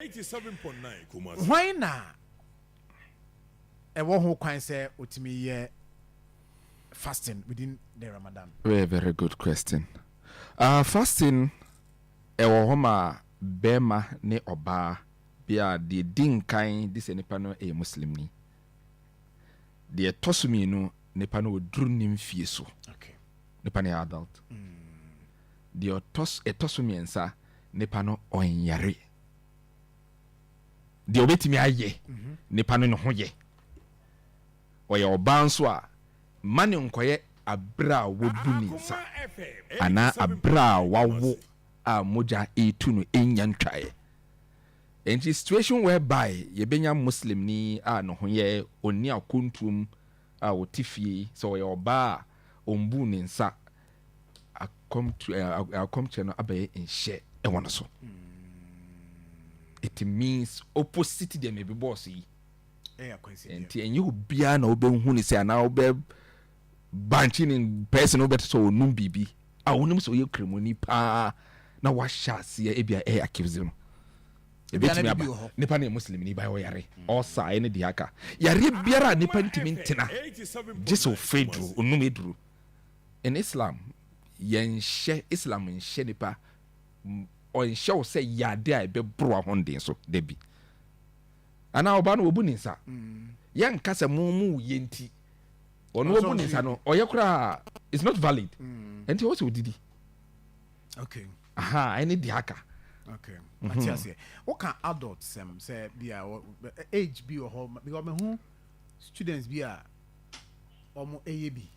87.9 Kumasi. Hwan na ɛwɔ ho kwan sɛ otumi yɛ fasting within the Ramadan? Very, very good question. Fasting ɛwɔ hɔ ma bɛrima ne ɔbaa bi a deɛ di nkan de sɛ nipa no yɛ Muslim ni. Deɛ ɛtɔ so mmienu, nipa no wɔduru ne mfie so. Nipa no yɛ adult. Deɛ ɛtɔ so mmiɛnsa, nipa no ɔnyare. Deɛ obetumi ayɛ, nipa no ne ho yɛ. Ɔyɛ ɔbaa nso a, ma ne nkɔyɛ abere a wabu ne nsa anaa abere a wawo a mogya etu no enya ntwaeɛ. Nti situation whereby yɛbɛnya Muslim ni a ne ho yɛ, onni akontuom a ɔte fie, sɛ ɔyɛ ɔbaa a ɔmbu ne nsa, akɔmtu akɔmkyerɛ no abɛyɛ nhyɛ ɛwɔ no so. It means opposite deɛ mebi bɔɔso yi. Ɛyɛ akwansideɛ. Nti ɛnyɛ obiara na wobɛhu ne sɛ anaa wobɛ bankye ne person wobɛte sɛ ɔnum biribi a wonim sɛ ɔyɛ Kramoni paa na wahyɛ aseɛ ebia ɛyɛ accuse no. Ebia na ebɛtumi biribi aba wɔ hɔ. Nipa no yɛ Muslim ni ba ɔyare ɔsa ɛne deɛ aka yareɛ biara a nipa ntumi ntena gye sɛ ɔfɛ duro, ɔnum eduro. In Islam, yɛnhyɛ, Islam nhyɛ nipa, ɔnhyɛ wo sɛ yade a ɛbɛboro ahoɔden so dabi. Anaa ɔbaa no wɔbu ne nsa, yɛnka sɛ mo mu yɛ nti ɔno Ɔsɛ wɔbu ne ɔso nsa no ɔyɛ koraa, it's not valid. Ɛnti ɔwɔ sɛ ɔdidi. Aha, ɛne deɛ aka. Okay, mate aseɛ. Woka adult sɛm sɛ bi a age bi wɔ hɔ, because mehu students bi a ɔmo ɛyɛ bi,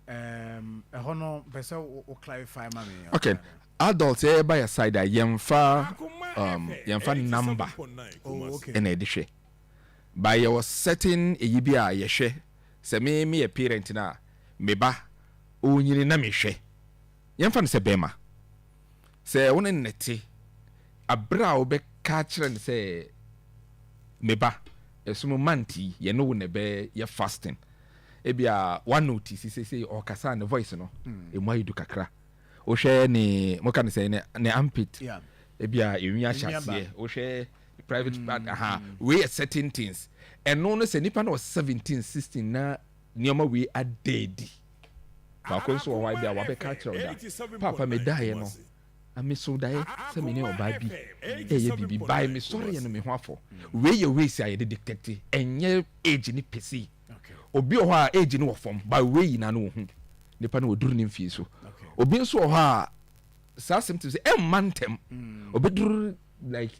ɛhɔ no pɛ sɛ wo clarify ma me. Okay, adult, yɛba yɛ side a, yɛmfa number. Ɛna yɛde hwɛ ba yɛwɔ certain eyi bi a yɛhwɛ sɛ me meyɛ parent no a, me ba ɔnyini na mehwɛ. Yɛmfa no sɛ bɛrima sɛ wo ne nɛte aberɛ a wobɛka kyerɛ no sɛ me ba ɛsom manti yɛne wo na ɛbɛyɛ fasting, ebia one notice sɛ ɔkasa ne voice no ɛmu ayɛ du kakra, wohwɛ ne moka ne sɛ ne armpit, ebia enwi ahyɛ Enwi aba. aseɛ, wohwɛ private part aha, wei yɛ certain things. Ɛno no sɛ nipa no wɔ 17, 16 na nneɛma wei ada adi. Baako nso wɔ hɔ a bi a wabɛka kyerɛ wo da, "Papa, medaeɛ no ameso daeɛ sɛ me ne ɔbaa bi ɛyɛ biribi bae, mesɔreɛ no me ho afɔ." Wei yɛ ways a yɛde detect, ɛnyɛ age ne pɛsi. Obi wɔ hɔ a age no wɔ fam ba, wei nyinaa no wɔ hu nipa no wɔduru ne mfie so. Obi nso wɔ hɔ a saa symptoms ɛmma ntɛm, obɛduru like